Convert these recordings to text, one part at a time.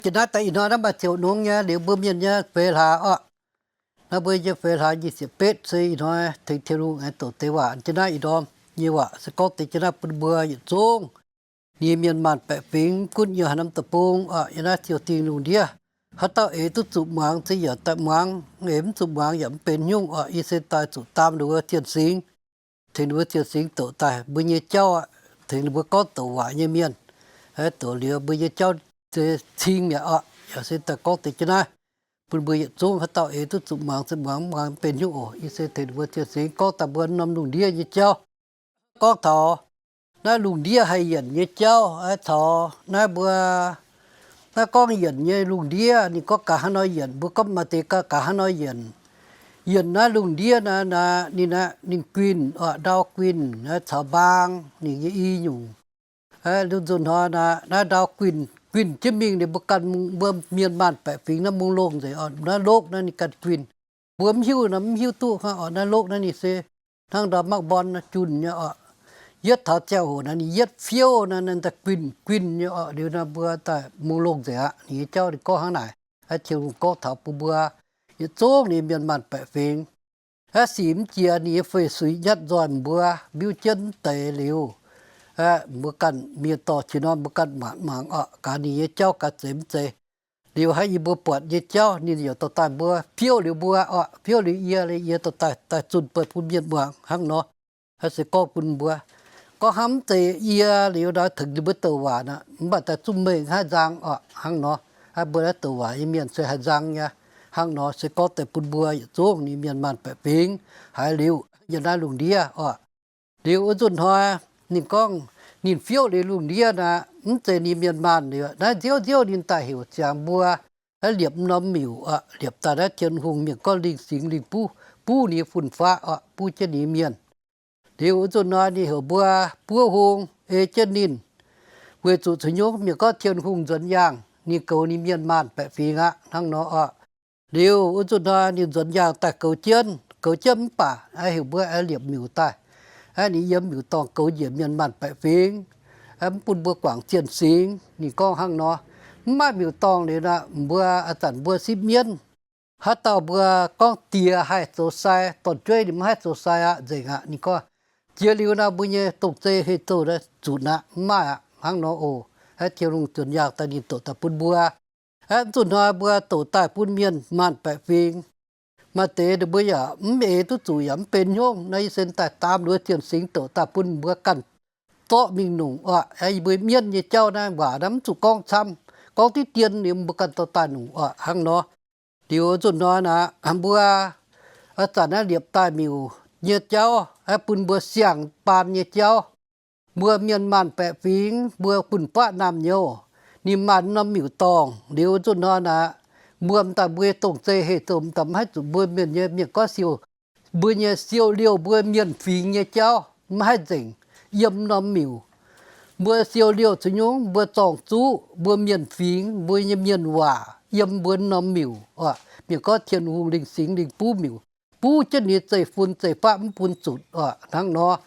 Jiex naaiv daaih ih hnoi naaiv maaih ziouc nongx nyei liuz mbuo mienh nyei feix hlaax orqc. Naaiv mbuo nyei feix hlaax nyic ziepc betv se ih hnoi tengx Tin-Hungh aengx doqc deix waac. Jiex naaiv ih ndorm nyei waac se gorngv deix jiex naaiv bun mbuo yietc zungv ninh mienh maanh baeqc fingx, mv gunv yiem haaix norm deic-bung orqc, yiem naaiv ziouc dingh lungh ndiev, haaix dauh eix duqv zuqc muangx, se yaac daaih muangx. Eix mv zuqc muangx yaac mv benx nyungc orqc. Yie se daaih zuqc daam ninh mbuo zien singx, tengx ninh mbuo zien singx doqc daaih mbuo nyei jauv aqv. Tengx ninh mbuo gorngv douc waac nyei mienh, doqc liuz mbuo nyei jauv se cing mi'aqv orqc. Yaac se daaih gorngv deix jienv naaiv bun mbuo yietc zungv, haaix dauh eix duqv zuqc muangx se muangx, mv muangx mv benx nyungc oc. Yie se tengx ninh mbuo zien singx gorngv daaih mbuo norm lungh ndiev nyei jauv. Gorngv taux naaiv lungh ndiev haih yienc nyei jauv, caux naaiv mbuo naaiv gorngv yienc nyei lungh ndiev, ninh gorngv gaax hnangv nor yienc, mbuo gorngv maaih deix gaax hnangv nor yienc. Yienc naaiv lungh ndiev naaiv, ninh, ninh guinh orqc, ndau guinh caux mbaang ninh nyei i nyungc. Nzunc hnoi naaiv, naaiv ndau guinh, guinh jienv mingh ninh mbuo ganh, mbuo mienh maanh baeqc fingx naaiv mungh longh nzengc orqc. Naaiv lokv naaiv ninh ganh guinh. Mbuo mv hiuv nor mv hiuv duqv hnangv orqc. Naaiv lokv naaiv ninh se hnangv ndau mangv mborn naaiv junh nyei orqc. Yietv taux ziangh hoc naaiv ninh yietv fiouv naaiv, naaiv daaih guinh guinh nyei orqc. Liuz naaiv mbuo daaih mungh longh nzengc aqv. Ninh nyei jauv ninh gorngv hnangv naaic. Aa, Tin-Hungh gorngv taux bun mbuo yietc zungv ninh mienh maanh baeqc fingx. Aa, sic mv jiex ninh nyei fei-suiv nyatv nzoih mbuo, mbiuv jienv mv deix liuz, mbuo ganh mienh dorh qiex norm mbuo ganh maanc mangc orqc, gaax ninh nyei jauv gaax zeiz mv zeiz. Liuz hnangv yie mbuo buatc nyei jauv ninh yaac dorh daaih mbuo fiouv liuz mbuo orqc, fiouv liuz yie, yie dorh daaih, daaih zunh buatc bun mienh muangx hnangv nor. Aa, se gorngv bun mbuo, gorngv hnangv mv zeiz yie liuz naaiv tengx ninh mbuo douc waac naaic, mv baac daaih zungv mengh haih nzang orqc hnangv nor. Aa, mbuo naaiv douc waac nyei mienh se haih nzang nyei hnangv nor. Se gorngv deix bun mbuo yietc zungv ninh mienh maanh baeqc fingx haiz liuz yiem naaiv lungh ndiev orqc. Liuz wuov nzunc hnoi ninh gorngv ninh fiouv liuz lungh ndiev naaic, mv zeiz ninh mienh maanh liuz, naaiv nziouv nziouv ninh daaih heuc ziangx mbuo, aa, liepc norm miuc orqc, liepc daaih naaiv Tin-Hungh mienh gorngv lingh singx lingh buv, buv ninh nyei fun-faqv orqc, buv jienv ninh mienh. Liuz wuov nzunc hnoi ninh heuc mbuo buov hung ei jienv ninh, weic zuqc caux nyungc mienh gorngv Tin-Hungh nzuonx yaangh ninh goux ninh mienh maanh baeqc fingx aqv hnangv nor orqc. Liuz wuov nzunc hnoi ninh nzuonx yaangh daaih goux jienv, goux jienv mv baac aa, heuc mbuo aa, liepc miuc daaih, aa, ninh yiem miuc-dorngh goux njiec mienh maanh baeqc fingx, aa, mv bun mbuo guangc zien singx. Ninh gorngv hnangv nor. Mv maaih miuc-dorngh liuz naaic, mbuo aa, zanc mbuo sipv mienv, haaix dauh mbuo gorngv diex haih zoux sai, dorn-jueiv ninh mv haih zoux sai aqv, nzengc aqv. Ninh gorngv jiex liuz naaic mbuo nyei dong-zei hei zouh naaic zunc aqv, mv maaih aqv hnangv nor oc. Aa, Tin-Hungh nzuonx yaangh daaih ninh doqc daaih bun mbuo. Aa, nzunc hnoi mbuo doqc daaih bun mienh maanh baeqc fingx, maaih deix ninh mbuo yaac mv eix duqv zuqc yaac mv benx hnyouv. Naaiv yie se daaih daam ninh mbuo zien singx doqc daaih bun mbuo ganh zorqv mingh nongc orqc. Aa, yie mbuo mienv nyei jauv naaiv waac naaiv mv zuqc gorngv camv, gorngv diqv dien liuz mbuo ganh dorh daaih nongc orqc hnangv nor. Liuz nzunc hnoi naaic mbuo aa, zanc naaiv liepc daaih miuc nyei jauv, aa, bun mbuo siang-baan nyei jauv. Mbuo mienh maanh baeqc fingx, mbuo bun buaqv naamh nyouz, ninh maaih norm miuc-dorngh. Liuz nzunc hnoi naaic, mbuo m'daaih mbuo nyei dong-zei hei zouh m'daaih mv haih zuqc mbuo mienh nyei, mienh gorngv siou, mbuo nyei siou-liouh mbuo mienh fingx nyei jauv mv haih nzengc yiem norm miuc. Mbuo siou-liouh caux nyungc mbuo zorng-zuqv mbuo mienh fingx, mbuo nyei mienh waac yiem mbuo norm miuc orqc. Mienh gorngv Tin-Hungh lingh singx lingh buv miuc, buv jienv ninh nyei zeiv-fun zeiv-faqv mv bun zutc orqc hnangv nor.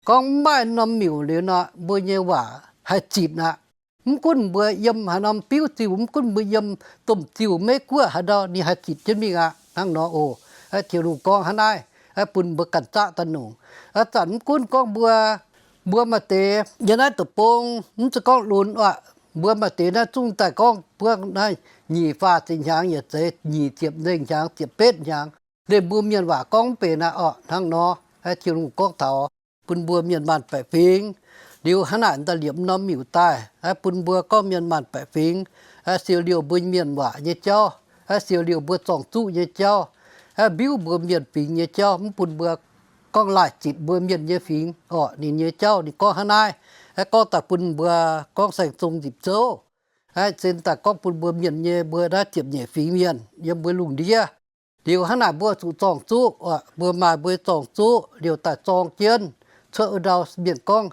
Gorngv mv maaih norm miuc liuz nor, mbuo nyei waac haih zitc aqv. Mv gunv mbuo yiem haaix norm biuv ziuh, mv gunv mbuo yiem domh ziuh meiv guoqv haaix ndau, ninh haih zitc jienv mingh aqv hnangv nor oc. Tin-Hungh gorngv hnangv naaiv bun mbuo ganh zaqv daaih nongc. Aa, zanc mv gunv gorngv mbuo, mbuo maaih deix yiem naaiv deic-bung mv zeiz gorngv lunx orqc, mbuo maaih deix naaiv zungv daaih gorngv buangv naaiv nyic faah ziepc hnyangx yaac zeiz, nyic ziepc nzengh hnyangx, ziepc betv hnyangx, liemh mbuo mienh waac gorngv mv benx aqv orqc hnangv nor. Aa, Tin-Hungh gorngv taux bun mbuo mienh maanh baeqc fingx. Liuz hnangv naaic daaih liepc norm miuc daaih, aa, bun mbuo gorngv mienh maanh baeqc fingx, aa, siou-liouh mbuo mienh waac nyei jauv, aa, siou-liouh mbuo zorng-zuqv nyei jauv, aa, mbiuv mbuo mienh fingx nyei jauv, mv bun mbuo gorngv laaih zitc mbuo mienh nyei fingx orqc. Ninh nyei jauv ninh gorngv hnangv naaiv, aa, gorngv daaih bun mbuo gorngv saeng-zong nzipc zouv, aa, se daaih gorngv bun mbuo mienh nyei mbuo naaiv ziepc nyeic fingx mienh yiem mbuo lungh ndiev. Liuz hnangv naaic mbuo zuqc zorng-zuqv orqc, mbuo maaih mbuo zorng-zuqv liuz daaih zorng jienv. Cuotv wuov ndau mienh gorngv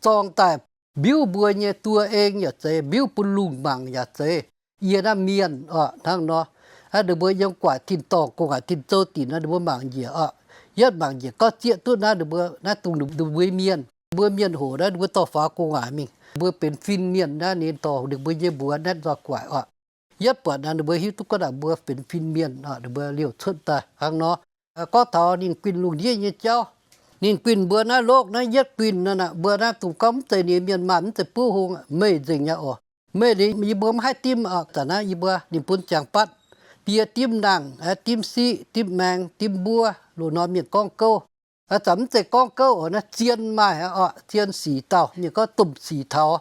zorng daaih mbiuv mbuo nyei duo eng yaac zeiz, mbiuv bun lungh mangc yaac zeiz. Yie naaiv mienh orqc hnangv nor, aa, ninh mbuo yiem guaaic tin-dorngh gu'nguaaic tin-zou dinc nor, ninh mbuo mangc njiec orqc. Yietv mangc njiec gorngv zieqv duqv naaiv ninh mbuo naaiv dungx ninh mbuo mienh. Mbuo mienh hoc naaiv ninh mbuo dorh faaux gu'nguaaic mingh, mbuo benx fin-mienh naaiv ninh dorh ninh mbuo nyei mbuox naetv nzoih guaaic orqc. Yietv buatc naaiv ninh mbuo hiuv duqv gorngv naaic mbuo benx fin-mienh, ninh mbuo liouh cuotv daaih hnangv nor. Gorngv taux ninh guinh lungh ndiev nyei jauv, ninh guinh mbuo naaiv lokv naaiv yietv guinh naaiv, mbuo naaiv dungx gorngv mv zeiz ninh mienh maanh, mv zeiz buov hung, meih nzengc nyei oc. Meih liuz yie mbuo mv haih dimv oc. Zanc naaiv yie mbuo ninh bun ziangx batv, die dimv nangh, dimv siqv, dimv maeng, dimv mbuov, loz-hnoi mienh gorngv gouv. Zanc mv zeiz gorngv gouv oc, naaiv zien maaih oc, zien sic dauh, mienh gorngv domh sic taux,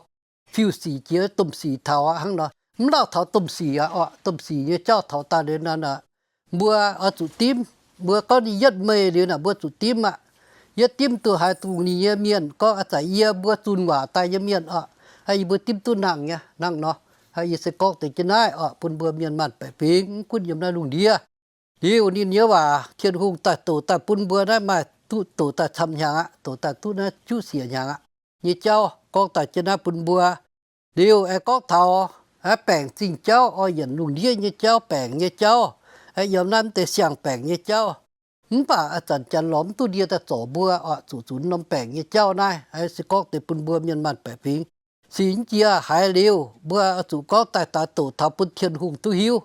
fiuv sic jiex domh sic taux hnangv nor. Mv lauh taux domh sic aqv oc, domh sic nyei jauv taux daaih liuz nor, mbuo oix zuqc dimv. Mbuo gorngv ninh yietv meih liuz naaic mbuo zuqc dimv aqv. Yietv dimv duqv haaix dungz ninh nyei mienh gorngv, a'zanc yie mbuo zunh waac daaih nyei mienh oc, yie mbuo dimv duqv nangh nyei hnangv nor. Yie se gorngv deix jienv naaiv oc, bun mbuo mienh maanh baeqc fingx mv gunv yiem naaiv lungh ndiev. Liuz ninh nyei waac, Tin-Hungh daaih doqc daaih bun mbuo naaiv maaih duqv doqc daaih camv hnyangx aqv, doqc daaih duqv naaiv juqv siec hnyangx aqv nyei jauv gorngv daaih jienv naaiv bun mbuo. Liuz aengx gorngv taux baengc zingh jauv oc, yienc lungh ndiev nyei jauv, baengc nyei jauv, yiem naaiv mv deix siang-baengc nyei jauv. Mv baac a'zanc janx lorz mv duqv ndie daaih zorc mbuo oc, zuqc zunx norm baengc nyei jauv naaiv. Se gorngv deix bun mbuo mienh maanh baeqc fingx. Sic jiex haiz liuz, mbuo zuqc gorngv daaih daaih doqc taux bun Tin-Hungh duqv hiuv.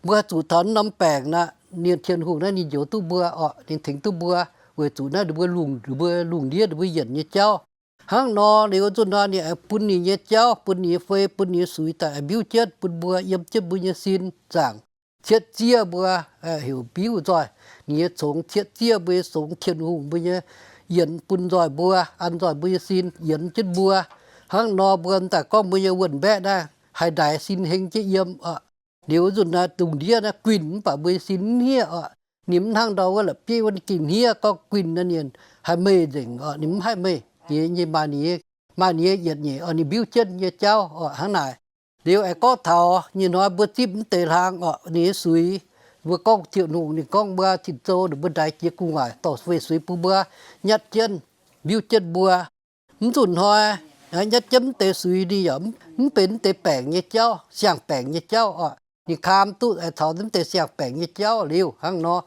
Mbuo zuqc taux norm baengc naaiv, ninh Tin-Hungh naaiv ninh njoux duqv mbuo oc, ninh tengx duqv mbuo, weic zuqc naaiv ninh mbuo lungh, ninh mbuo lungh ndiev ninh mbuo yienc nyei jauv. Hnangv nor liuz nzunc nor ninh aengx bun ninh nyei jauv, bun ninh nyei fei, bun ninh nyei suix daaih aengx mbiuv jienv bun mbuo, yiem jienv mbuo nyei sin zaangc. Cietv zieqv mbuo, heuc mbiuv nzoih ninh nyei congx, cietv zieqv mbuo nyei congx, Tin-Hungh mbuo nyei yienx bun nzoih mbuo, an nzoih mbuo nyei sin, yienx jienv mbuo. Hnangv nor mbuo daaih gorngv mbuo nyei wuonh mbaeqv naaiv haih ndaix sin heng jienv yiem oc. Liuz nzunc naaiv dungz ndiev naaiv guinh mv baac mbuo nyei sin mv hniev oc. Ninh mv hnangv ndau wuov la'bieiv wuov gengh hniev, gorngv guinh naaiv ninh haih meih nzengc oc, ninh mv haih meih nyei, maaih ninh nyei yietc nyeic oc, ninh mbiuv jienv nyei jauv oc, hnangv naaic. Liuz aengx gorngv taux nyei hnoi mbuo zipv mv deix hlaang oc, ninh nyei suix, mbuo gorngv Tin-Hungh, ninh gorngv mbuo tin-zou, ninh mbuo ndaix jiex gu'nguaaic dorh fei suix bun mbuo nyatv jienv, mbiuv jienv mbuo. Mv zuqc hnoi nyatv jienv mv deix suix ninh yaac mv benx mv deix baengc nyei jauv, siang-baengc nyei jauv oc. Ninh kaam duqv aengx taux mv deix siang-baengc nyei jauv liuz hnangv nor.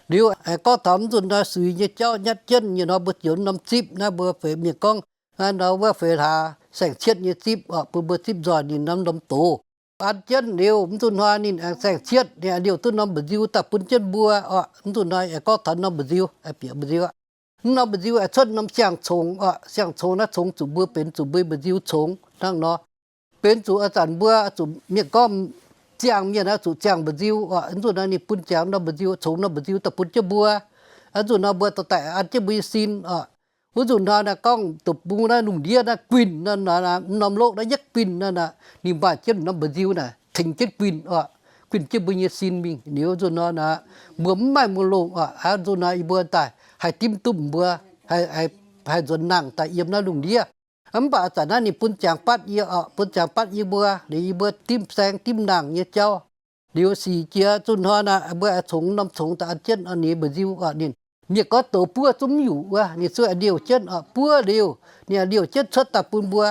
Liuz aengx gorngv taux mv zuqc hnoi suix nyei jauv nyatv jienv nyei hnoi mbuo zioux norm zipv naaiv, mbuo feix mienh gorngv ndau wuov feix hlaax saeng-cietv nyei zipv oc, bun mbuo zipv nzoih ninh norm norm doz. An jienv liuz mv zuqc hnoi ninh aengx saeng-cietv, ninh aengx liouh duqv norm mba'nziu daaih bun jienv mbuo oc. Mv zuqc hnoi aengx gorngv taux norm mba'nziu, bieqc mba'nziu aqv. Mv norm mba'nziu aengx cuotv norm siang-congx oc. Siang-congx naaiv congx zuqc mbuo benx zuqc mbuo mba'nziu congx hnangv nor. Benx zuqc a'zanc mbuo zuqc mienh gorngv ziangh mienh oix zuqc ziangh mba'nziu oc. Mv zuqc hnoi ninh bun ziangx norm mba'nziu, congx norm mba'nziu daaih bun jienv mbuo. Mv zuqc hnoi mbuo dorh daaih an jienv mbuo nyei sin oc. Wuov nzunc hnoi naaiv gorngv dopc bung naaiv lungh ndiev naaiv guinh naaiv, norm lokv naaiv yietv guinh naaiv, ninh maaih jienv norm mba'nziu naaic tengx jienv guinh oc, guinh jienv mbuo nyei sin mingh. Liuz nzunc hnoi naaiv mbuo mv maaih muoz-longh oc. Aa, nzunc hnoi yie mbuo daaih haih dimv duqv mbuo, haih nzuonx nangh daaih yiem naaiv lungh ndiev. Mv baac zanc naaiv ninh bun ziangx batv yie oc, bun ziangx batv yie mbuo, liuz yie mbuo dimv saeng dimv nangh nyei jauv. Liuz sic jiex nzunc hnoi naaiv mbuo aengx congx norm congx daaih an jienv ninh mba'nziu oc. Ninh mienh gorngv douz buov zungv mv yuqc wuov, ninh zungv aengx liouh jienv oc, buov liuz ninh aengx liouh jienv cuotv daaih bun mbuo.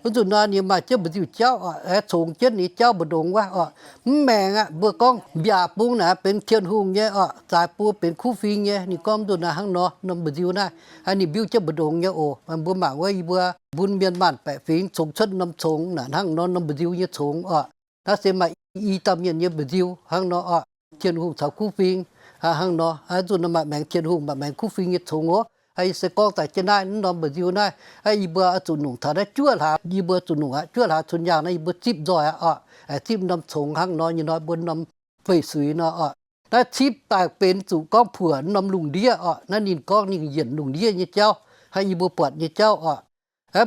Wuov nzunc hnoi ninh maaih jienv mba'nziu jauv oc, aengx congx jienv ninh jauv mbu'ndongx wuov oc. Mv maengc aqv, mbuo gorngv mbiaac bung naaic benx Tin-Hungh nyei oc, zaaix bung benx kuv fing nyei. Ninh gorngv nzunc naaiv hnangv nor, norm mba'nziu naaiv ninh mbiuv jienv mbu'ndongx nyei oc. Mbuo mangc wuov yie mbuo mbuo mienh maanc baeqc fingx congx cuotv norm congx naaic hnangv nor, norm mba'nziu nyei congx oc. Naaiv se maaih i dauh mienh nyei mba'nziu hnangv nor oc. Tin-Hungh caux kuv fing hnangv nor. Nzunc naaiv maaih maengx Tin-Hungh, maaih maengx kuv fing nyei congx oc. Yie se gorngv daaih jienv naaiv norm mba'nziu naaiv, yie mbuo oix zuqc nungc taux naaiv juov hlaax, yie mbuo zuqc nungc aqv. Juov hlaax cun yaangh naaiv yie mbuo zipv nzoih aqv oc. Zipv norm congx hnangv nor, nyei hnoi mbuo norm feix suix nor oc. Naaiv cipv daaih benx zuqc gorngv puoc norm lungh ndiev oc. Naaiv ninh gorngv ninh yienc lungh ndiev nyei jauv, hnangv yie mbuo buatc nyei jauv oc.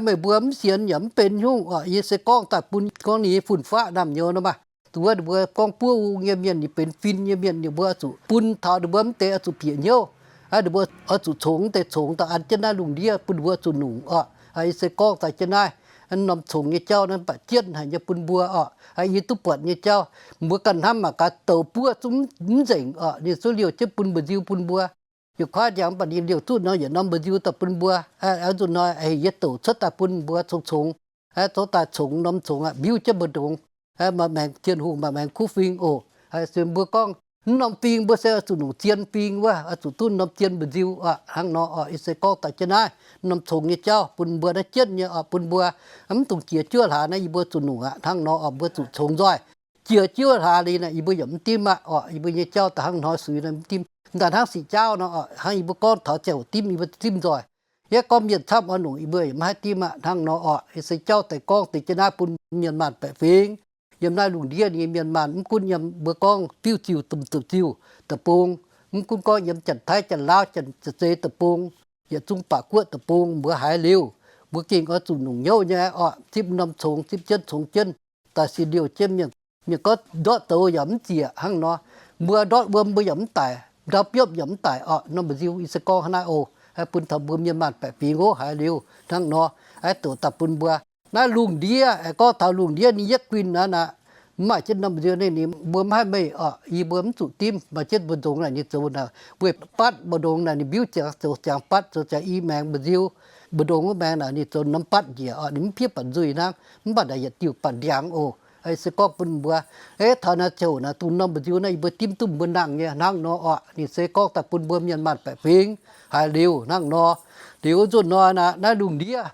Meih mbuo mv sienx yaac mv benx nyungc oc. Yie se gorngv daaih bun gorngv ninh nyei fun-faqv naamh nyouz nor maah. Dongh wuov ninh mbuo gorngv buov hung nyei mienh, ninh benx fin nyei mienh, ninh mbuo oix zuqc bun taux ninh mbuo mv deix oix zuqc bieqc hnyouv. Ninh mbuo oix zuqc congx mv deix congx daaih an jienv naaiv lungh ndiev bun ninh mbuo oix zuqc nungc oc. Yie se gorngv daaih jienv naaiv norm congx nyei jauv naaiv mv baac jienv haic nyei bun mbuo oc. Yie duqv buatc nyei jauv, mbuo ganh hnamv mangc gaax, douz buov zungv mv nzengc oc, ninh zungv liouh jienv bun mba'nziu bun mbuo. Yietc kuaaiv ndiangx mv baac ninh liouh duqv nor yietc norm mba'nziu daaih bun mbuo. Aa, nzunc hnoi yie doqc cuotv daaih bun mbuo congx congx, aa, zoux daaih congx norm congx aqv, mbiuv jienv mbu'ndongx. Aa, maaih maengx Tin-Hungh, maaih maengx kuv fing oc. Aa, se mbuo gorngv mv norm fing mbuo se oix zuqc nungc zien fing wuov, oix zuqc duqv norm zien mba'nziu oc. Hnangv nor oc, yie se gorngv daaih jienv naaiv norm congx nyei jauv bun mbuo naaiv jienv nyei oc, bun mbuo mv dungx jiex juov hlaax naaiv yie mbuo zuqc nungc aqv. Hnangv nor oc, mbuo zuqc congx nzoih. jiex jiouv hlaax liuz naaic, yie mbuo yaac mv dimv aqv orqc. Yie mbuo nyei jauv da'hnangv hnoi suix naaic mv dimv. Da'hnangv sic jauv nor orqc, hnangv yie mbuo gorngv taux ziangh hoc dimv yie mbuo dimv nzoih. Yie gorngv mienh camv oix nongc yie mbuo yaac mv haih dimv aqv. Hnangv nor orqc, se jauv deix gorngv deix jienv naaiv bun mienh maanh baeqc fingx. Yiem naaiv lungh ndiev nyei mienh maanh mv gunv yiem mbuo gorngv diuv ziuh domh ziuh deic-bung, mv gunv gorngv yiem Janx-Taiv, Janx-Laauv, Janx-Zei deic-bung, yietc zungv baac guoqv deic-bung mbuo haiz liuz, mbuo gengh oix zuqc nongc hnyouv nyei orqc, zipv norm congx, zipv jienv congx jienv, daaih sin liouh jienv mienh, mienh gorngv ndortv douz yaac mv ziec hnangv nor. Mbuo ndortv wuom mbuo yaac mv daic, ndau biopv yaac mv daic orqc. Norm mba'nziu yie se gorngv hnangv naaiv oc. Haih bun taux mbuo mienh maanh baeqc fingx oc haiz liuz hnangv nor, aeqv, doqc daaih bun mbuo. Naaiv lungh ndiev, aeqv, gorngv taux lungh ndiev ninh yietv guinh naaiv aqv, mv maaih jienv norm mba'nziu ninh, ninh mbuo mv haih meih orqc. Yie mbuo mv zuqc dimv, maaih jienv mbu'ndongx naaic ninh zoux naaic, weic batv mbu'ndongx naaic ninh mbiuv ziangx zoux ziangx batv, zoux ziangx i maengx mba'nziu. Mbu'ndongx wuov maengx naaic ninh zoux norm batv njiec orqc, ninh mv fiev baac nzuih hnangv, mv baac naaic yietc diuh baac ndiangx oc. Se gorngv bun mbuo, aeqv, taux naaiv ziouc naaic dongh norm mba'nziu naaiv yie mbuo dimv duqv mbuo nangh nyei hnangv nor orqc. Ninh se gorngv daaih bun mbuo mienh maanh baeqc fingx haiz liuz hnangv nor. Liuz wuov nzunc nor naaiv, naaiv lungh ndiev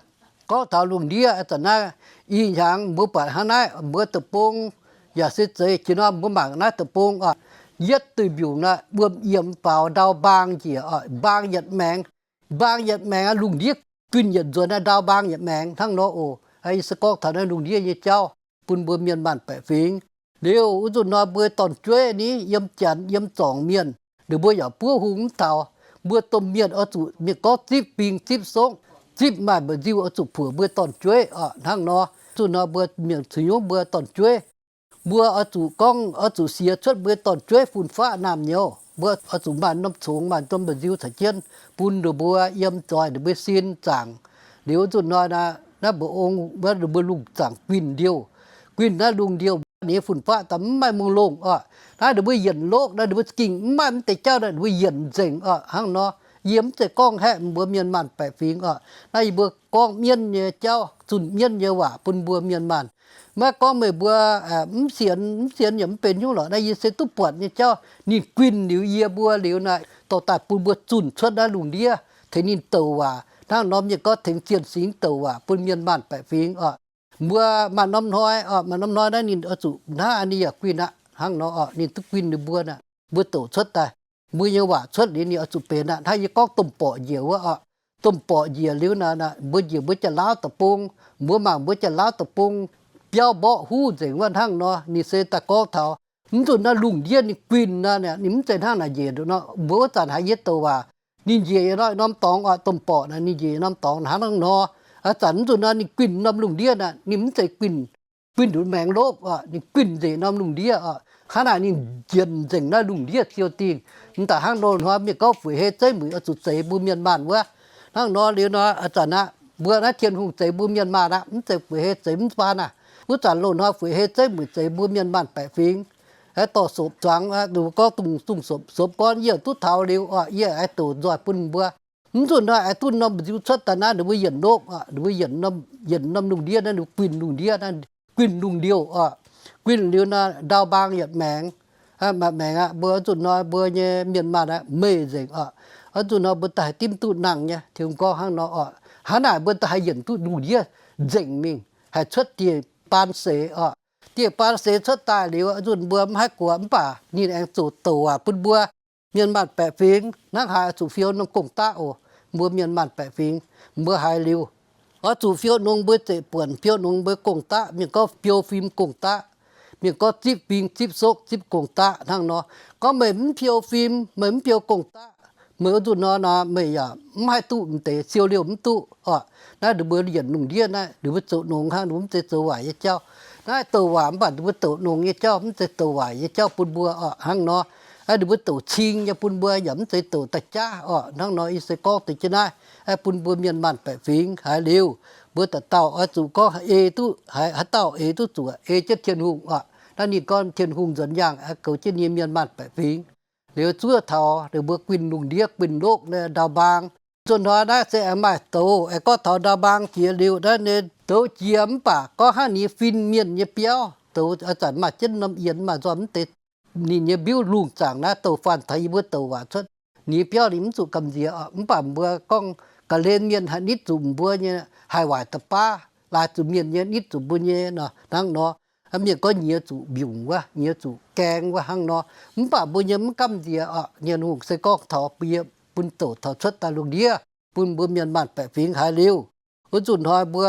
gorngv taux lungh ndiev a'zanc naaiv, ih hnyangx mbuo buatc hnangv naaiv mbuo deic-bung yaac se zeiz jiex nor mbuo mangc naaiv deic-bung orqc, yietv duih mbiungc naaiv wuom yiemx faaux ndau mbaang njiec orqc, mbaang yietc maengx. Mbaang yietc maengx aqv, lungh ndiev guinh yietc nzuonx naaiv ndau mbaang yietc maengx hnangv nor oc. Yie se gorngv taux naaiv lungh ndiev nyei jauv bun mbuo mienh maanh baeqc fingx. Liuz wuov nzunc nor mbuo dorn-jueiv ni yiem janx yiem zorngc mienh, ninh mbuo yaac buov hung mv taux. Mbuo domh mienh oix zuqc mienh gorngv zipv bing zipv sokv, zipv maaih mba'nziu oix zuqc puoqc mbuo dorn-jueiv orqc. Hnangv nor, nzunc nor mbuo mienh ceix nyungc mbuo dorn-jueiv, mbuo oix zuqc gorngv oix zuqc siex cuotv mbuo dorn-jueiv fun-faqv naamh nyouz. Mbuo oix zuqc maaih norm congx maaih norm mba'nziu caux jienv bun ninh mbuo yiem zoih ninh mbuo sin zaangc. Liuz nzunc nor naaiv mbuo ong wuov ninh mbuo lungh zaangc guinh ndiouh, guinh naaiv lungh ndiouh ninh nyei fun-faqv daaih mv maaih mungh longh orqc. Naaiv ninh mbuo yienc lokv naaiv ninh mbuo za'gengh mv maaih mv deix jauv naaiv ninh mbuo yienc nzengc orqc. Hnangv nor, yie mv zeiz gorngv haeqv mbuo mienh maanh baeqc fingx orqc. Naaiv yie mbuo gorngv mienv nyei jauv, zunh mienv nyei waac bun mbuo mienh maanh. Maiv gorngv meih mbuo mv sienx, mv sienx yaac mv benx nyungc lorqc. Naaiv yie se duqv buatc nyei jauv. Ninh guinh liuz yie mbuo liuz naaic, dorh daaih bun mbuo zunh cuotv naaiv lungh ndiev, tengx ninh douc waac. Hnangv norm mienh gorngv tengx zienh singx douc waac bun mienh maanh baeqc fingx orqc. Mbuo maaih norm hnoi orqc, maaih norm hnoi naaiv ninh oix zuqc hnangv naaiv ninh yaac guinh aqv. Hnangv nor orqc, ninh duqv guinh ninh mbuo naaic, mbuo douc cuotv daaih, mbuo nyei waac cuotv liuz ninh oix zuqc benx aqv. Hnangv yie gorngv domh borqc njiec wuov orqc, domh borqc njiec liuz naaic, mbuo njiec mbuo Janx-Laauv deic-bung, mbuo mangc mbuo Janx-Laauv deic-bung biauv mborqv huv nzengc wuov hnangv nor. Ninh se daaih gorngv taux mv nzunc naaiv lungh ndiev ninh guinh naaic, ninh mv zeiz hnangv naaic njiec nduqc nor. Mbuo wuov zanc haiz yie douc waac, ninh njiec yietc norm dorngx orqc, domh borqc naaic ninh njiec yietc norm dorngx hnangv nor. Ih zanc mv nzunc nor ninh guinh norm lungh ndiev naaic, ninh mv zeiz guinh, guinh nduqc maengx lopv orqc, ninh guinh nzengc norm lungh ndiev orqc. Hnangv naaic ninh njiec nzengc naaiv lungh ndiev siou dingh. Mv daaih hnangv loz-hnoi mienh gorngv fu'jueiv hei zeiv mueic oix zuqc zeix mbuo mienh maanh wuov. Hnangv nor liuz nor, ih zanc aqv, mbuo naaiv Tin-Hungh zeix mbuo mienh maanh aqv, mv zeiz fu'jueiv hei zeix mv baan aqv. Wuov zanc loz-hnoi fu'jueiv hei zeiv mueic zeix mbuo mienh maanh baeqc fingx, aeqv, dorh sopc zuangx, ninh mbuo gorngv dongh zunh sopc, sopc gorn yie duqv taux liuz orqc, yie aengx douc nzoih bun mbuo. Mv nzunc nor aengx duqv norm mba'nziu cuotv daaih naaiv, ninh mbuo yienc lokv orqc, ninh mbuo yienc norm, yienc norm lungh ndiev naaiv, ninh mbuo guinh lungh ndiev naaiv, guinh lungh ndiev orqc. Guinh liuz naaiv ndau mbaang yietc maengx, maaih maengx aqv. Mbuo nzunc nor mbuo nyei mienh maanh aqv meih nzengc orqc. Nzunc nor mbuo daaih haih dimv duqv nangh nyei, Tin-Hungh gorngv hnangv nor orqc. Hnangv naaic mbuo daaih haih yienc duqv lungh ndiev nzengc mingh, haih cuotv dieh baan seix orqc. Dieh baan seix cuotv daaih liuz, nzunc mbuo mv haih guoqv mv baac ninh aengx zoux douc waac bun mbuo mienh maanh baeqc fingx. Hnangv haaix oix zuqc fiou norm gong-daqv oc. Mbuo mienh maanh baeqc fingx, mbuo haiz liuz, oix zuqc fiou nongx mbuo zeiv buonc, fiou nongx mbuo gong-daqv. Mienh gorngv fiou fim gong-daqv, mienh gorngv zipv bing, zipv sokv, zipv gong-daqv hnangv nor. Gorngv meih mv fiou fim, meih mv fiou gong-daqv, meih wuov nzunc nor nor meih yaac mv haih duqv m'deix, siou liouh mv duqv orqc. Naaiv ninh mbuo yienc lungh ndiev naaiv, ninh mbuo zoux nongx hnangv, ninh mbuo mv zeiz zoux waaic nyei jauv. Naaiv douc waac mv baac ninh mbuo douc nongx nyei jauv, mv zeiz douc waaic nyei jauv bun mbuo orqc. Hnangv nor, ninh mbuo douc cing nyei bun mbuo yaac mv zeiz douc daaih jaav orqc. Hnangv nor, yie se gorngv deix jienv naaiv bun mbuo mienh maanh baeqc fingx haiz liuz, mbuo dauh dauh oix zuqc gorngv ei duqv, haaix dauh ei duqv zuqc ei jienv Tin-Hungh orqc. Naaiv ninh gorngv Tin-Hungh nzuonx yaangh goux jienv nyei mienh maanh baeqc fingx. Liuz zuov taux ninh mbuo guinh lungh ndiev, guinh lokv ndau mbaang. Zunh hnoi naaiv se aengx maaih douz, aengx gorngv taux ndau mbaang jiex liuz naaiv nyei douz jiex mv baac gorngv hnangv ninh nyei fin-mienh nyei biauv, douz ih zanc maaih jienv norm yienx maaih nzormc mv deix. Ninh nyei mbiuv lungh zaangc naaiv douc faanh taux yie mbuo douc waac cuotv, ninh nyei biauv ninh mv zuqc gamh nziex. Mv baac mbuo gorngv ga'hlen mienh haih nitv zuqc mbuo nyei, haih waaic da'baav, laaix zuqc mienh nyei nitv zuqc mbuo nyei nor, hnangv nor. Mienh gorngv nyiex zuqc mbiungc wuov, nyiex zuqc gaeng wuov hnangv nor. Mv baac mbuo nyei mv gamh nziex oc, Tin-Hungh se gorngv taux bun yie, bun douc taux cuotv daaih lungh ndiev bun mbuo mienh maanh baeqc fingx haiz liuz. Wuov nzunc hnoi mbuo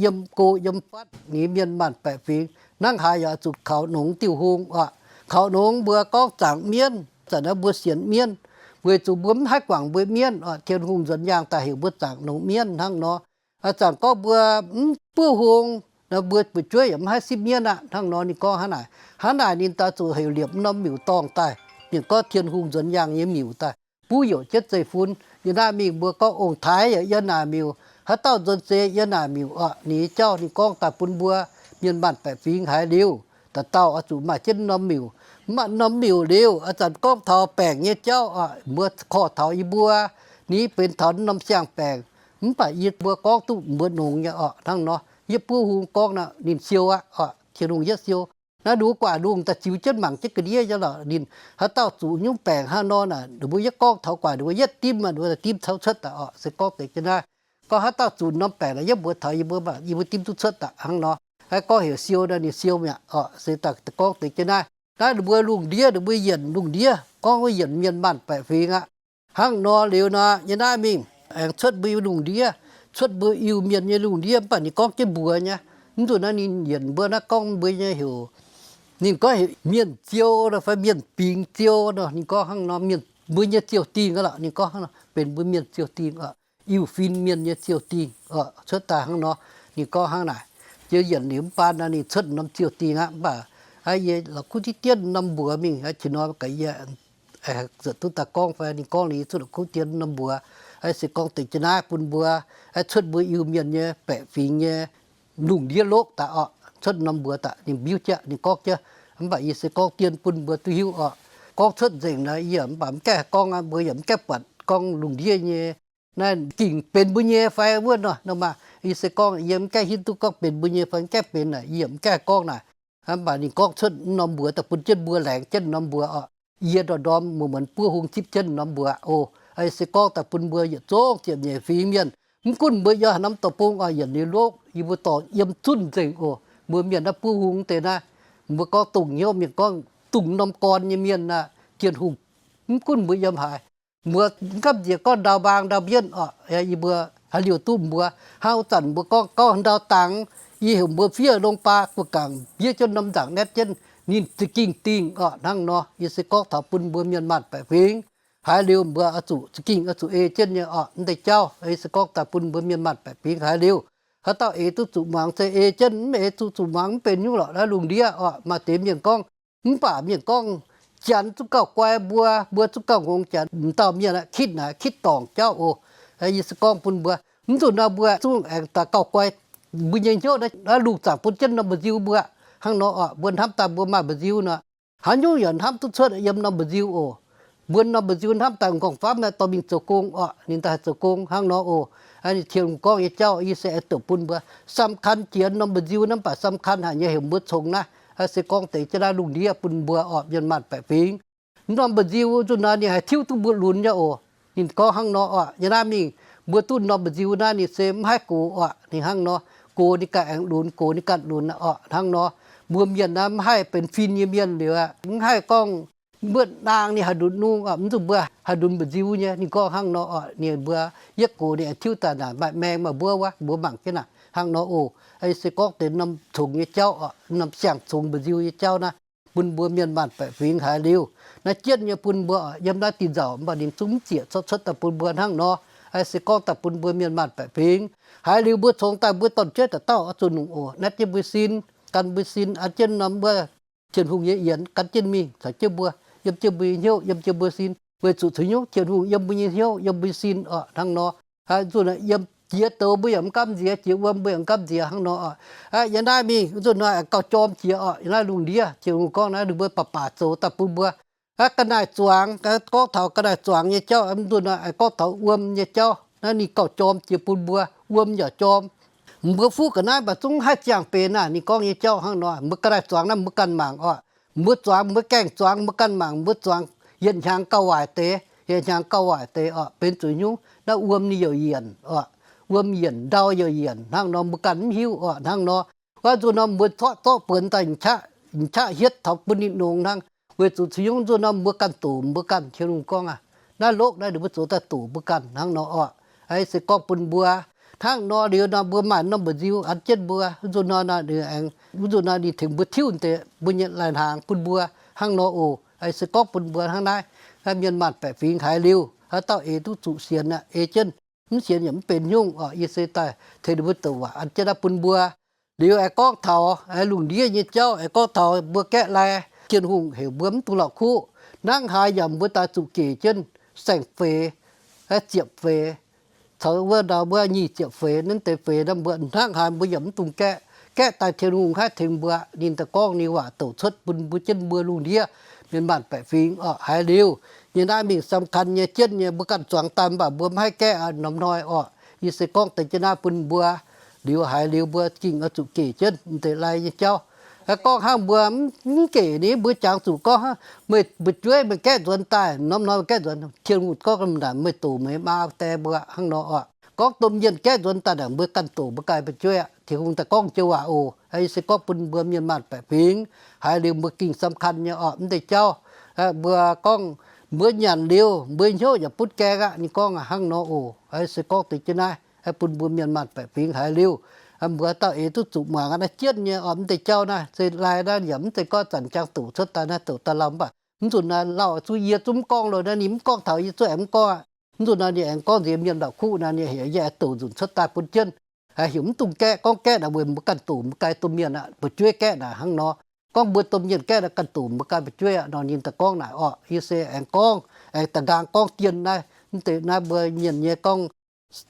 yiem go yiem fatv nyei mienh maanh baeqc fingx, hnangv haaix yaac zuqc kaux nongx diuh hung oc. Kaux nongx mbuo gorngv zaangc mienv, zanc naaiv mbuo sienx mienv, weic zuqc mbuo mv haih guangc mbuo mienv oc. Tin-Hungh nzuonx yaangh daaih heuc mbuo zaangc nongx mienv hnangv nor. Zanc gorngv mbuo mv buov hung, mbuo fu'jueiv yaac mv haih sipv mienv aqv hnangv nor. Ninh gorngv hnangv naaic. Hnangv naaic ninh daaih zuqc heuc liepc norm miuc-dorngh daaih. Ninh gorngv Tin-Hungh nzuonx yaangh nyei miuc daaih buv youc jienv zeiv-fun. Yie naaiv mingh mbuo gorngv ong-taaix yaac yiem naaic miuc, haaix dauh nzuonx seix yiem naaic miuc oc. Ninh nyei jauv ninh gorngv daaih bun mbuo mienh maanh baeqc fingx haiz liuz, dauh dauh oix zuqc maaih jienv norm miuc. Mv maaih norm miuc liuz, zanc gorngv taux baengc nyei jauv oc, mbuo korv taux yie mbuo, ninh benx taux norm siang-baengc. Mv baac yie mbuo gorngv duqv mbuo nongx nyei oc hnangv nor. Yie buov hung gorngv naaic ninh siou aqv oc. Tin-Hungh yietv siou. Naaiv nduov guaax lungh daaih ziux jienv mangc jienv ga'ndiev nyei lorqc. Ninh haaix dauh zuqc nyungc baengc hnangv nor naaic, ninh mbuo yietv gorngv taux guaax, ninh mbuo yietv dimv, ninh mbuo dimv taux cuotv daaih oc. Se gorngv deix jienv naaiv, gorngv haaix dauh zuqc norm baengc naaic, yietv mbuox taux yie mbuo, yie mbuo dimv duqv cuotv daaih hnangv nor. Naaiv gorngv heuc siou naaiv, ninh siou mi'aqv oc. Se daaih gorngv deix jienv naaiv, naaiv ninh mbuo lungh ndiev, ninh mbuo yienc lungh ndiev, gorngv yienc mienh maanh baeqc fingx aqv. Hnangv nor liuz nor, yie naaiv mingh aengx cuotv mbuo lungh ndiev, cuotv mbuo Iu-Mienh nyei lungh ndiev, mv baac ninh gorngv jienv mbuox nyei. Mv nzunc naaiv ninh yienc mbuo naaiv gorngv mbuo nyei heuc, ninh gorngv heuc mienh ziou nor fai mienh bingx ziou nor, ninh gorngv hnangv nor, mienh, mbuo nyei ziouh dingh aqv lorqc. Ninh gorngv hnangv nor benx mbuo mienh ziouh dingh oc, Iu-Fin mienh nyei ziouh dingh oc. Cuotv daaih hnangv nor, ninh gorngv hnangv naaic. Jiex yienc liuz mv baac naaiv ninh cuotv norm ziouh dingh aqv. Mv baac yie la'kuqv diqv dienv norm mbuox mingh, qiex nor gaax yie zuotc duqv daaih gorngv fai ninh gorngv liuz, yie cuotv la'kuqv dienv norm mbuox. Se gorngv deix jienv naaiv bun mbuo cuotv mbuo Iu-Mienh nyei baeqc fingx nyei lungh ndiev loqv daaih oc. Cuotv norm mbuox daaih ninh mbiuv jienv, ninh gorngv jienv. Mv baac yie se gorngv dienv bun mbuo duqv hiuv oc. Gorngv cuotv nzengc naaiv yie mv baac mv gaengh gorngv aqv, mbuo yaac mv gaengh buatc gorngv lungh ndiev nyei naaiv gengh benx mbuo nyei fai wuov nor, nor maah. Yie se gorngv yie mv gaengh hiuv duqv gorngv benx mbuo nyei fai mv gaengh benx naaic, yie yaac mv gaengh gorngv naaic. Mv baac ninh gorngv cuotv norm mbuox daaih bun jienv mbuo, laengz jienv norm mbuox oc. Yie ndorm-ndorm muonz-muonz buov hung zipv jienv norm mbuox oc. Se gorngv daaih bun mbuo yietc zungv ziepc nyeic fingx mienh, mv gunv mbuo yiem haaix norm deic-bung oc, yienc liuz loqv yie mbuo dorh yiem zunv nzengc oc. Mbuo mienh naaiv buov hung deix naaiv, mbuo gorngv dongh hnyouv mienh gorngv dongh norm gorn nyei mienh aah, Tin-Hungh, mv gunv mbuo yiem haaix, mbuo mv gamh nziex gorngv ndau mbaang ndau mbienv oc, yie mbuo haaix liouh duqv mbuo. Hnangv wuov zanc mbuo gorngv, gorngv ndau dangx, yie heuc mbuo fiev longx baac buo gangc fiev jienv norm nzaangc naetv jienv, ninh za'gengh dingh oc. Hnangv nor, yie se gorngv taux bun mbuo mienh maanh baeqc fingx haiz liuz, mbuo oix zuqc za'gengh oix zuqc ei jienv nyei oc. Mv deix jauv yie se gorngv daaih bun mbuo mienh maanh baeqc fingx haiz liuz, haaix dauh eix duqv zuqc muangx se ei jienv, mv eix duqv zuqc muangx mv benx nyungc lorqc. Naaiv lungh ndiev oc, maaih deix mienh gorngv, mv baac mienh gorngv, Janx zungv gauh guai mbuo, mbuo zungv gauh ngongx Janx. M'dauh mienh aah, kitv naaic kitv dorngc jauv oc. Yie se gorngv bun mbuo, mv nzunc nor mbuo zungv aengx daaih gauh guai. Mbuo nyei hnyouv naaiv lungh zaangc bun jienv norm mba'nziu mbuo. Hnangv nor oc, mbuo hnamv daaih mbuo maaih mba'nziu nor, haaix nyungc yaac hnamv duqv cuotv yiem norm mba'nziu oc. Mbuo norm mba'nziu hnamv daaih m'nqorngv famv dorh mingh zoux gong oc, ninh daaih haih zoux gong hnangv nor oc. Ninh Tin-Hungh gorngv nyei jauv yie se aengx douc bun mbuo สำคัญ jiex norm mba'nziu naaiv, mv baac สำคัญ haic nyei heuc mbuo congx naaiv. Se gorngv deix jienv naaiv lungh ndiev bun mbuo oc, mienh maanh baeqc fingx. Norm mba'nziu nzunc nor ninh haih tiuv duqv mbuo lunx nyei oc. Ninh gorngv hnangv nor oc, yie naaiv mingh mbuo duqv norm mba'nziu naaiv ninh se mv haih gox oc. Ninh hnangv nor, gox ninh ganh aengx lunx, gox ninh ganh lunx oc. Hnangv nor, mbuo mienh naaiv mv haih benx fin nyei mienh liuz aqv, mv haih gorngv mbuo naang ninh haih lunx nungh oc, mv zuqc mbuo haih lunx mba'nziu nyei. Ninh gorngv hnangv nor oc, ninh mbuo yietv gox ninh aengx tiuv daaih naaic maaih maeng maaih mbuov wuov, mbuo mangc jienv naaic hnangv nor oc. Se gorngv deix norm congx nyei jauv oc, norm siang-congx mba'nziu nyei jauv naaiv, bun mbuo mienh maanh baeqc fingx haiz liuz, naaiv jienv nyei bun mbuo oc, yiem naaiv dinh nzauc mv baac ninh zungv mv ziec corc cuotv daaih bun mbuo hnangv nor. Se gorngv daaih bun mbuo mienh maanh baeqc fingx haiz liuz, mbuo congx daaih mbuo dorn-jueiv dauh dauh oix zuqc nungx oc, naetv jienv mbuo sin, gan mbuo sin an jienv norm wuov Tin-Hungh nyei yienx gan jienv mingh caux jienv mbuo, yiem jienv mbuo nyei hnyouv, yiem jienv mbuo sin, weic zuqc ceix nyungc Tin-Hungh yiem mbuo nyei hnyouv, yiem mbuo sin oc. Hnangv nor, nzunc yiem jiex douz mbuo yaac mv gamh nziex, jiex wuom mbuo yaac mv gamh nziex hnangv nor oc. Yiem naaiv mingh nzunc nor aengx gauh jorm jiex oc. Yiem naaiv lungh ndiev Tin-Hungh gorngv naaiv ninh mbuo baac baac zoux daaih bun mbuo ga'naaiv zuangx, gorngv taux ga'naaiv zuangx nyei jauv. Nzunc nor aengx gorngv taux wuom nyei jauv, naaiv ninh gauh jorm jiex bun mbuo, wuom yaac jorm. Mbuo fuqv ga'naaiv mv baac zungv haih ziangh benx naaic, ninh gorngv nyei jauv hnangv nor. Mbuo ga'naaiv zuangx naaiv mbuo ganh mangc oc. Mbuo zuangx mbuo gaengh zuangx mbuo ganh mangc, mbuo zuangx yietc hnyangx gauh waaic deix, yietc hnyangx gauh waaic deix oc. Benx zuqc nyungc naaiv wuom ninh youc yienc oc. Wuom yienc ndau youc yienc hnangv nor, mbuo ganh mv hiuv oc. Hnangv nor, Gorngv nzunc norm mbuo zorqv zorqv buonx daaih m'qaqv hietv taux bun ninh nongx hnangv. Weic zuqc cingx nyungc nzunc norm mbuo ganh doqc mbuo ganh, Tin-Hungh gorngv aqv, naaiv loqv naaiv ninh mbuo zoux daaih doqc mbuo ganh hnangv nor orqc. Aa, se gorngv bun mbuo hnangv nor liuz nor, mbuo maaih norm mba'nziu an jienv mbuo. Nzunc nor nor ninh aengx, nzunc nor ninh tengx mbuo tiuv deix mbuo nyei lai-hnaangx bun mbuo hnangv nor oc. Aa, se gorngv bun mbuo hnangv naaiv, mienh maanh baeqc fingx haiz liuz, haaix dauh eix duqv zuqc sienx aqv, ei jienv, mv sienx yaac mv benx nyungc orqc. Yie se daaih tengx ninh mbuo douc waac an jienv naaiv bun mbuo. Liuz aengx gorngv taux lungh ndiev nyei jauv, aengx gorngv taux mbuo gaeqv lai, Tin-Hungh heuc mbuo mv dungx la'kuqv. Hnangv haaix yaac mbuo daaih zuqc gec jienv saeng-feix, ziepc feix, caux wuov ndau wuov nyic ziepc feix, naaiv deix feix naaiv mbuo hnangv haaix mbuo yaac mv dungx gaeqv. Gaeqv daaih Tin-Hungh haih tengx mbuo, ninh daaih gorngv ninh waac douc cuotv bun mbuo jienv mbuo lungh ndiev mienh maanh baeqc fingx orqc. Haiz liuz nyei naaiv mingh สำคัญ nyei jienv nyei, mbuo ganh zuangx daaih mv baac mbuo mv haih gaeqv aqv, norm hnoi orqc. Yie se gorngv deix jienv naaiv bun mbuo. Liuz haiz liuz mbuo gengh oix zuqc gec jienv deix lai nyei jauv. Gorngv hnangv mbuo mv gec ni, mbuo jangx zuqc gorngv hnangv meih mbu'jueiv meih gaeqv nzuonx daaih, norm hnoi meih gaeqv nzuonx, Tin-Hungh gorngv naaic meih doqc meih maa die mbuo hnangv nor orqc. Gorngv domh mienh gaeqv nzuonx daaih naaic mbuo ganh doqc mbuo ganh mbu'jueiv aqv. Tin-Hungh daaih gorngv joux waac oc. Yie se gorngv bun mbuo mienh maanh baeqc fingx haiz liuz mbuo gengh สำคัญ nyei orqc, mv deix jauv. Mbuo gorngv mbuo nyanc liuz mbuo hnyouv yaac butv gaeng aqv, ninh gorngv hnangv nor oc. Yie se gorngv deix jienv naaiv bun mbuo mienh maanh baeqc fingx haiz liuz, mbuo dauh eix duqv zuqc muangx naaiv jienv nyei orqc. Mv deix jauv naaiv se lai naaiv yaac mv zeiz gorngv zanc jangx doqc cuotv daaih naaiv doqc daaih lauh, mv baac mv nzunc naaiv lauh zuqv yie zungv mv gorngv loh naaiv, ninh mv gorngv taux yie zungv aengx mv gorngv aqv. Mv nzunc naaiv ninh aengx gorngv nziex mienh ndau kuv naaiv, ninh heuc yie aengx doqc nzunc cuotv daaih bun jienv. Heuc mv dungx gaeqv, gorngv gaeqv naaic weic mbuo ganh doqc mbuo ganh domh mienh aqv, mbu'jueiv gaeqv naaic hnangv nor. Gorngv mbuo domh mienh gaeqv naaic ganh doqc mbuo ganh mbu'jueiv aqv nor, ninh daaih gorngv naaic orqc. Yie se aengx gorngv, aengx da'nqaang gorngv dien naaiv, mv deix naaiv mbuo mienh nyei gorngv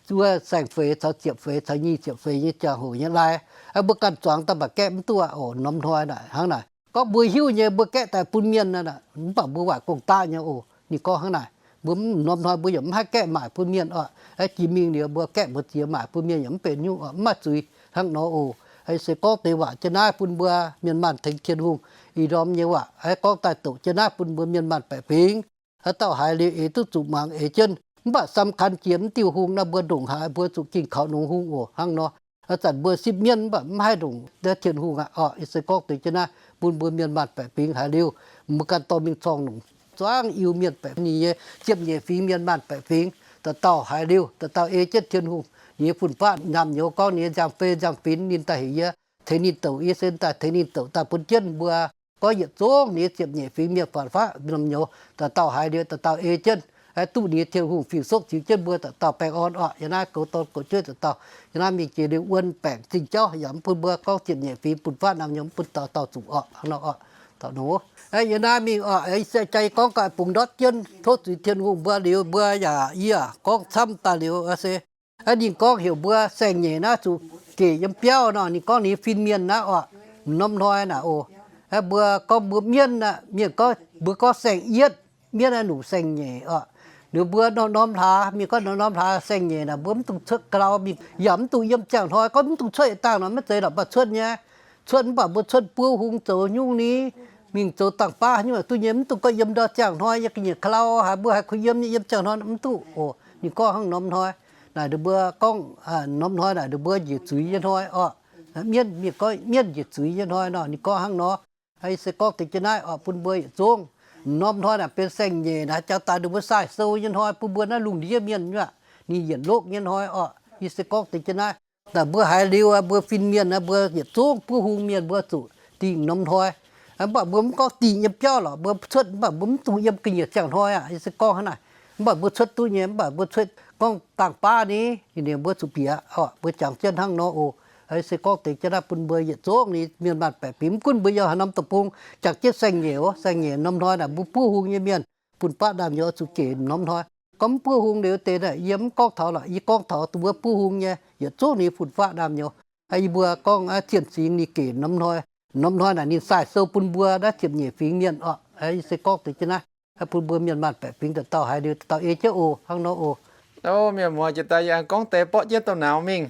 wuov saeng-feix caux ziepc feix caux nyic ziepc feix nyei jangx-hoc nyei lai, mbuo ganh zuangx daaih mv baac gaeqv mv duqv aqv oc. Norm hnoi naaic hnangv naaic, gorngv mbuo hiuv nyei mbuo gaeqv daaih bun mienh naaic, mv baac mbuo waaic gong-daqv nyei oc. Ninh gorngv hnangv naaic, mbuo norm hnoi mbuo yaac mv haih gaeqv maaic bun mienh oc. Jiex mingh liuz mbuo gaeqv mbuox ziex maaic bun mienh yaac mv benx nyungc oc, mv maaih zuiz hnangv nor oc. Se gorngv deix waac jienv naaiv bun mbuo mienh maanh tengx Tin-Hungh ih ndorm nyei waac, gorngv daaih doqc jienv naaiv bun mbuo mienh maanh baeqc fingx. Haaix dauh haiz liuz eix duqv zuqc muangx eix jienv. Mv baac สำคัญ jiex mv diuh hung naaiv mbuo ndongc haaix mbuo zuqc gengh kaux nongx hung oc hnangv nor. Zanc mbuo sipv mienv mv baac mv haih ndongc Tin-Hungh aqv oc. Yie se gorngv deix jienv naaiv bun mbuo mienh maanh baeqc fingx haiz liuz, mbuo ganh dorh mingh corng longc zuangv Iu-Mienh baeqc fingx nyei ziepc nyeic fingx mienh maanh baeqc fingx dauh dauh haiz liuz, dauh dauh ei jienv Tin-Hungh nyei fun-faqv naamh nyouz gorngv ninh nyei nziang-fei nziang-finx ninh daaih heuc yie tengx ninh douc, yie se daaih tengx ninh douc daaih bun jienv mbuo gorngv yietc zungv nyei ziepc nyeic fingx mienh fun-faqv naamh nyouz dauh dauh haiz liuz dauh dauh ei jienv, duqv ninh nyei Tin-Hungh fingx-soqv ziux jienv mbuo dauh dauh baengh orn oc. Yiem naaiv goux dorn goux jueiv dauh dauh, yiem naaiv mingh jiex liuz wuon baengc zingh jauv yaac mv bun mbuo gorngv ziepc nyeic fingx fun-faqv naamh nyouz mv bun dauh dauh zuqc oc hnangv nor oc. Yiem naaiv mingh oc, se jaa gorngv gaax bungx ndortv jienv tov zuiz Tin-Hungh mbuo liuz mbuo yaac yie gorngv camv daaih liuz se ninh gorngv heuc mbuo saeng-nyeic naaiv zuqc gec yiem biauv nor, ninh gorngv ninh fin-mienh naaiv oc, norm hnoi naaic oc. Mbuo gorngv mbuo mienv aqv, mienh gorngv mbuo gorngv saeng-yietv, mienv naaiv nungc saeng-nyeic oc. Liuz mbuo norm-norm hlaax, mienh gorngv norm-norm hlaax saeng-nyeic naaic mbuo mv dungx cuotv ga'lau mingh, yaac mv dungx yiem ziangh hnoi, gorngv mv dungx cuotv yietc dangh nor maiv zeiz lorqc, mv baac cuotv nyei. Cuotv mv baac mbuo cuotv buov hung zoux nyungc ni, mingh zoux dangh baav nyungc duqv nyei, mv dungx gorngv yiem ndau ziangh hnoi nyei ga'nyiec ga'lau haaix mbuo haiz kuh yiem nyei, yiem ziangh hnoi mv duqv oc. Ninh gorngv hnangv norm hnoi naaic ninh mbuo gorngv, norm hnoi naaic ninh mbuo njiec zuiz nyei hnoi oc. Mienv, mienh gorngv mienv njiec zuiz nyei hnoi nor, ninh gorngv hnangv nor. Yie se gorngv deix jienv naaiv oc bun mbuo yietc zungv, norm hnoi naaic benx saeng-nyeic naaic jangx daaih ninh mbuo sai sou nyei hnoi bun mbuo naaiv lungh ndiev mienh aqv. Ninh yietc lokv nyei hnoi oc. Yie se gorngv deix jienv naaiv, naaic mbuo haiz liuz mbuo fin-mienh naaiv mbuo yietc zungv buov hung mienh mbuo zuqc dingh norm hnoi. Mv baac mbuo mv gorngv dingh yiem biauv lorqc, mbuo cuotv mv baac mbuo mv dungx yiem ga'nyiec ziangh hnoi aqv. Yie se gorngv hnangv naaic, mv baac mbuo cuotv duqv nyei, mv baac mbuo cuotv gorngv dangh baav ni, ninh mbuo zuqc bieqc oc. Mbuo jangx jienv hnangv nor oc. Yie se gorngv deix jienv naaiv bun mbuo yietc zungv ni mienh maanh baeqc fingx, mv gunv mbuo yiem haaix norm deic-bung, jangx jienv saeng-nyeic oc. Saeng-nyeic norm hnoi naaic mbuo buov hung nyei mienh fun-faqv naamh nyouz zuqc gec norm hnoi. Gorngv mv buov hung liuz deix naaic yie mv gorngv taux lorqc, yie gorngv taux dongh wuov buov hung nyei yietc zungv ninh fun-faqv naamh nyouz. Yie mbuo gorngv zienh singx ninh gec norm hnoi. Norm hnoi naaic ninh sai sou bun mbuo naaiv ziepc nyeic fingx mienh oc. Yie se gorngv deix jienv naaiv bun mbuo mienh maanh baeqc fingx dauh dauh haiz liuz dauh dauh ei jienv oc, hnangv nor oc. Mienh muoz, jiex daaih yie aengx gorngv deix borqv jienv douh nauz mingh.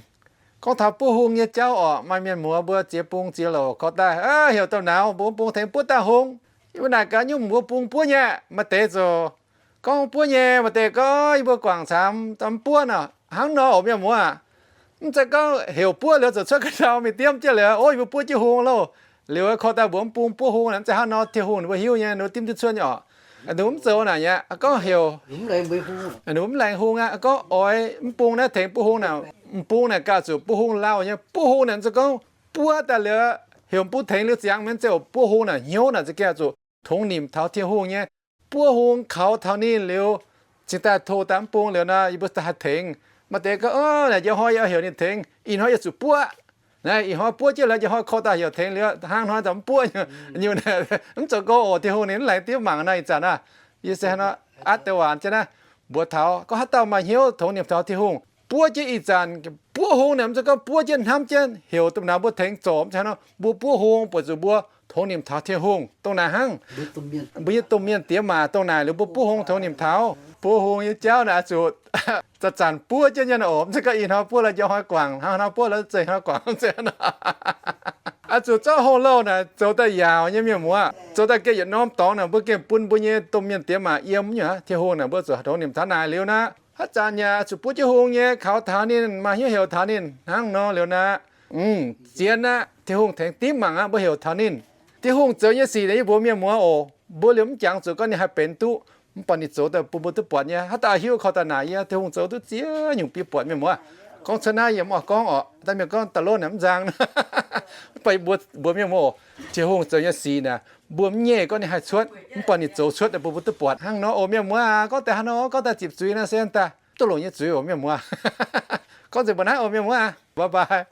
Gorngv taux buov hung nyei jauv oc, maaih mienh muoz mbuo ziex bung ziex louc korv daaih, heuc douh nauz mbuo bung tengx buov dauh hung. Yie mbuo naaic gaax nyungc mbuo bung buov nyei aqv, maaih deix ziouc gorngv buov nyei, maaih deix gorngv yie mbuo guangc camv mv buov nor. Hnangv nor oc mienh muoz. Mv zeiz gorngv heuc buov liuz ziouc cuotv ga'ndau mingh diemv jienv liuz, ov, yie mbuo buov jienv hung loh. Liuz korv daaih mbuox mv bung buov hung naaic, mv zeiz hnangv nor, Tin-Hungh ninh mbuo hiuv nyei, ninh mbuo dimv duqv cuotv nyei orqc. Ninh mbuo mv zoux naaic aqv. Gorngv heuc, ninh mbuo mv laengz hung aqv. Gorngv oix mv bung naaiv tengx buov hung naaic, mv bung naaic gauh zuqc buov hung lauh nyei. Buov hung naaic mv zeiz gorngv buov daaih liuz heuc mv bung tengx liuz ziangx, mv zeiz oc. Buov hung naaic hnyouv naaic za'gengh zuqc tongx nimc taux Tin-Hungh nyei. Buov hung kaux taux ninh liuz, cingx daaih tov daaih mv bung liuz nor, yie mbuo daaih haih tengx. Maaih deix gorngv, ov, naaic njang hnoi yie heuc ninh tengx, ih hnoi yie zuqc buov. Naaiv ih hnoi buov jienv liuz, njang hnoi korv daaih heuc tengx liuz, hnangv hnoi daaih mv buov nyei. Mv zoux gong oc. Tin-Hungh ninh mv laengz diemv mangc nor, ih zanc naaiv, yie se hnangv nor, aqv, deix waac jienv naaiv, mbuox taux gorngv haaix dauh maaih hnyouv tongx nimc taux Tin-Hungh, buov jienv ih zanc. Buov hung naaic mv zeiz gorngv buov jienv hnamv jienv heuc domh nauz mbuo tengx zorc, mv zeiz hnangv nor. Mbuo buov hung buatc zuqc mbuo tongx nimc taux Tin-Hungh dongh naaic hnangv. Mbuo nyei domh mienh diex maac dongh naaic liuz mbuo buov hung tongx nimc taux. Buov hung nyei jauv naaic oix zuqc zanc-zanc buov jienv nyei oc. Mv zeiz gorngv ih hnoi buov la'njang hnoi guangc, hnangv hnoi buov la'zeiz hnoi guangc, mv zeiz hnangv nor. Oix zuqc zorqv hungh louh naaic zoux daaih yaauc nyei, mienh muoz. Zoux daaih gengh yietc norm dorngx naaic, mbuo gengh bun mbuo nyei domh mienh diex maac yiem nyei. Tin-Hungh naaic mbuo zuqc tongx nimc taux naaic liuz naaic, haaix zanc yaac zuqc buov jienv hung nyei, kaux taux ninh, maaih hnyouv heuc taux ninh hnangv nor liuz naaic, zien aqv. Tin-Hungh tengx dimv mangc aqv, mbuo heuc taux ninh. Tin-Hungh zoux nyei sic naaic, yie mbuox mienh muoz oc, mbuo liemh mv jangx zuqc gorngv ninh haih benx duqv, mv baac ninh zoux daaih bun mbuo duqv buatc nyei. Haaix dauh hiuv korv daaih naaic, yie Tin-Hungh zoux duqv ziex nyungc bieqc buatc, mienh muoz. Gorngv cuotv naaiv yie mv oix gorngv orqc, daaih mienh gorngv da'lov naaic mv nzang. Mv baac mbuo mbuox mienh muoz oc, Tin-Hungh zoux nyei sic naaic, mbuo mv nyei gorngv ninh haih cuotv, mv baac ninh zoux cuotv daaih bun mbuo duqv buatc hnangv nor oc, mienh muoz. Gorngv daaih hnangv nor, gorngv daaih ziepc zuiz naaiv se daaih duqv longc nyei zuiz oc, mienh muoz. Gorngv nzengc mbuo naaiv oc, mienh muoz aac, bye bye.